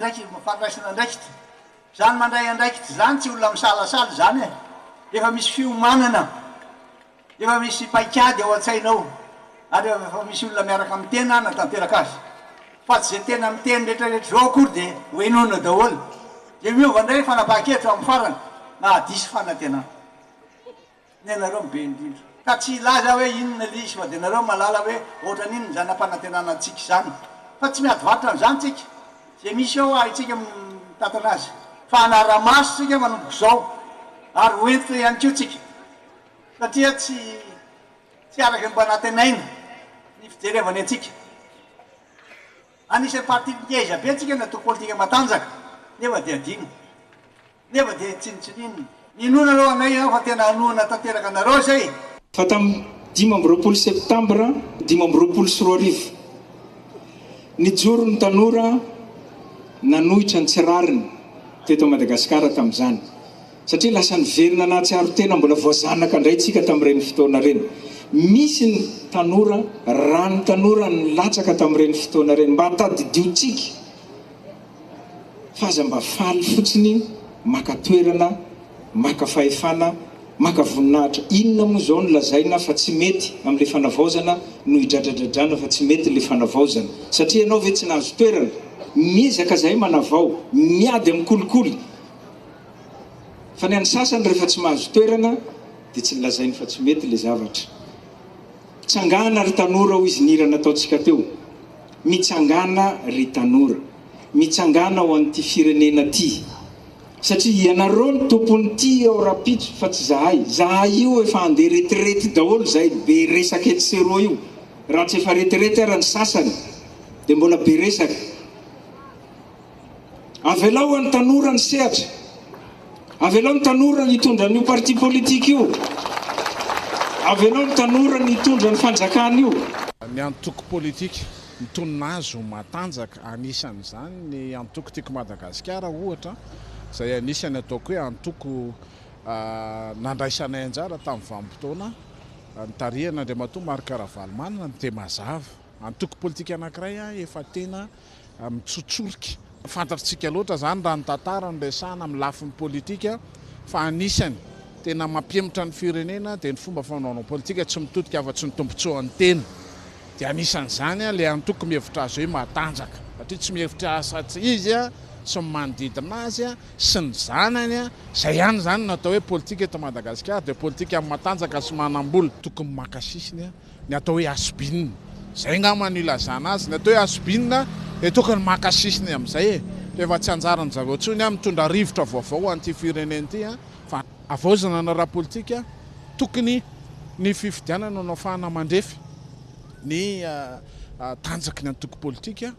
andraikitra, fandraisana andraikitra. Izany mandray andraikitra izany tsy olona misalasala izany e! Efa misy fiomanana, efa misy paikady ao an-tsaina ao, ary efa misy olona miaraka amin'ny tena hanatanteraka azy. Fa tsy izay tena miteny rehetrarehetra izao akory dia ho henoina daholo. Dia miova indray ny fanapahan-kevitra amin'ny farany, mahadiso fanantenana. Ny anareo no be indrindra. Ka tsy hilaza aho hoe inona ilay izy fa dia nareo mahalala hoe ohatran'inona izany nampanantenana antsika izany. Fa tsy miady varotra an'izany tsika. Izay misy eo haintsika mitantana azy. Fa hanara-maso tsika manomboka izao ary ho hentitra ihany koa tsika. Satria tsy tsy araka ny mba nantenaina ny fijerevany antsika. Anisan'ny parti ngeza be tsika natao politika matanjaka nefa dia adino. Nefa dia tsinontsinonina. Minoa nareo anay aho fa tena hanohana tanteraka anareo zay e! Fa tamin'ny 25 septambra 2025, nijoro ny tanora nanohitra ny tsy rariny teto Madagasikara tamin'izany, satria lasa niverina nahatsiaro tena mbola voazanaka indray tsika tamin'ireny fotoana ireny. Misy ny tanora, ràn'ny tanora nilatsaka tamin'ireny fotoana ireny. Mba tadidio tsika. Fa aza mba faly fotsiny maka toerana, maka fahefana, maka voninahitra. Inona moa izao no lazaina fa tsy mety amin'ilay fanavaozana no idradradradrana fa tsy mety ilay fanavaozana? Satria ianao ve tsy nahazo toerana? Miezaka zahay manavao, miady amin'ny kolikoly. Fa ny an'ny sasany rehefa tsy mahazo toerana dia tsy lazainy fa tsy mety ilay zavatra. Mitsangàna ry tanora hoy izy ny hira nataontsika teo. Mitsangàna ry tanora. Mitsangàna ho an'ity firenena ty. Satria ianareo no tompon'ity ao rapitso fa tsy zahay. Zahay io efa handeha retirety daholo zahay be resaka etsy sy eroa io. Raha tsy efa retirety ara ny sasany dia mbola be resaka. Avelao an'ny tanora ny sehatra. Avelao ny tanora ny hitondra an'io parti politique io. Avelao ny tanora ny hitondra ny fanjakana io. Ny antoko politika mitonona azy ho matanjaka, anisan'izany ny antoko Tiako Madagasikara ohatra, izay anisan'ny ataoko hoe antoko nandraisanay anjara tamin'ny vanim-potoana nitarihan'Andriamatoa Marc Ravalomanana dia mazava. Antoko politika anankiray efa tena mitsotsorika. Fantatrtsika loatra izany raha ny tantara no resahana amin'ny lafiny politika fa anisany tena mampihemotra ny firenena dia ny fomba fanaovana politika tsy mitodika afa-tsy ny tombontsoan'ny tena. Dia anisan'izany ilay antoko mihevitra azy hoe matanjaka satria tsy mihevitra afa-tsy izy sy ny manodidina azy sy ny zanany. Izay ihany izany no atao hoe politika eto Madagasikara dia politika amin'ny matanjaka sy manam-bola. Tokony maka sisiny ny atao hoe hasbin. Izay angamba no ilazana azy. Ny atao hoe hasbin dia tokony maka sisiny amin'izay e. Rehefa tsy anjaran-dry zareo intsony an, mitondra rivotra vaovao ho an'ity firenena ity an, fa havaozana ny ara-politika, tokony ny fifidianana no ahafahana mandrefy ny tanjaky ny antoko politika.